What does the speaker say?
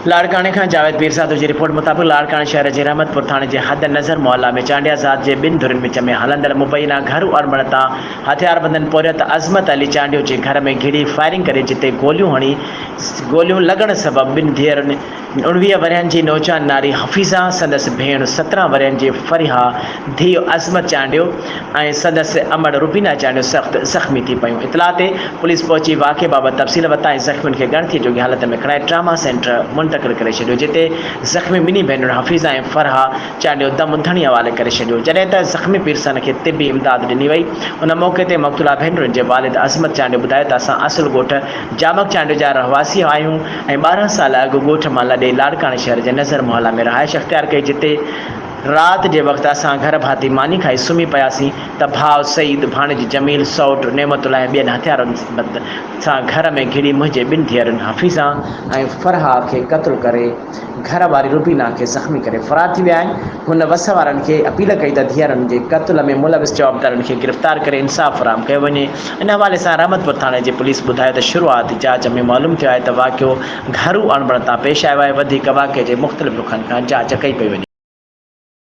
لاڙڪاڻي کان جاويد پيرزادو جي رپورٽ مطابق لاڙڪاڻي شهر جي رحمت پور ٿاڻي جي حد نظر محلا ۾ چانڊيا ذات جي ٻن ڌرين وچ ۾ هلندڙ مبينا گهرو اڻبڻت تان هٿياربندن پورهيت عظمت علي چانڊيو جي گهر ۾ گهڙي فائرنگ ڪري جتي گوليون هڻي گوليون لڳڻ سبب ٻن ڌيئرن 19 ورهين جي نوجوان ناري حفيظه، سندس ڀيڻ 17 ورهين جي فريحه، ڌيء عظمت چانڊيو ۽ سندس امڙ روبينا چانڊيو سخت زخمي ٿي پيون. اطلاع تي پوليس پهچي واقعي بابت تفصيل ورتا ۽ زخمين کي ڳڻتي جوڳي حالت ۾ کڻائي ٽراما سينٽر منتقل ڪري ڇڏيو جتي زخمي ٻنهي ڀينرن حفيظه ۽ فرحه چانڊيو دم ڌڻي حوالي ڪري ڇڏيو جڏهن ته زخمي پيرسن کي طبي امداد ڏني وئي ان موقعي تي مقتولا ڀينرن جي والد عظمت چانڊيو ٻڌايو ته اسان اصل ڳوٺ جامڪ چانڊيو جا رهواسي آهيون ۽ 12 سال اڳ ڳوٺ مان لڏي لاڙڪاڻي شهر جي نظر محلا ۾ رهائش اختيار ڪئي جتي رات جي وقت اسان گهر ڀاتي ماني کائي سمهي پياسين ته ڀاء سعيد، ڀاڻيج جميل، سئوٽ نعمت الله ۽ ٻين هٿياربند سان گهر ۾ گهڙي منهنجي ٻن ڌيئرن حفيظه ۽ فرحه کي قتل ڪري گهر واري روبينا کي زخمي ڪري فرار ٿي ويا آهن. هن وس وارن کي اپيل ڪئي ته ڌيئرن جي قتل ۾ ملوث جوابدارن کي گرفتار ڪري انصاف فراهم ڪيو وڃي. ان حوالي سان رحمت پور ٿاڻي جي پوليس ٻڌايو ته شروعاتي جاچ ۾ معلوم ٿيو آهي ته واقعو گهرو اڻبڻت تان پيش آيو آهي، وڌيڪ واقعي جي مختلف رخن کان جاچ ڪئي پئي وڃي.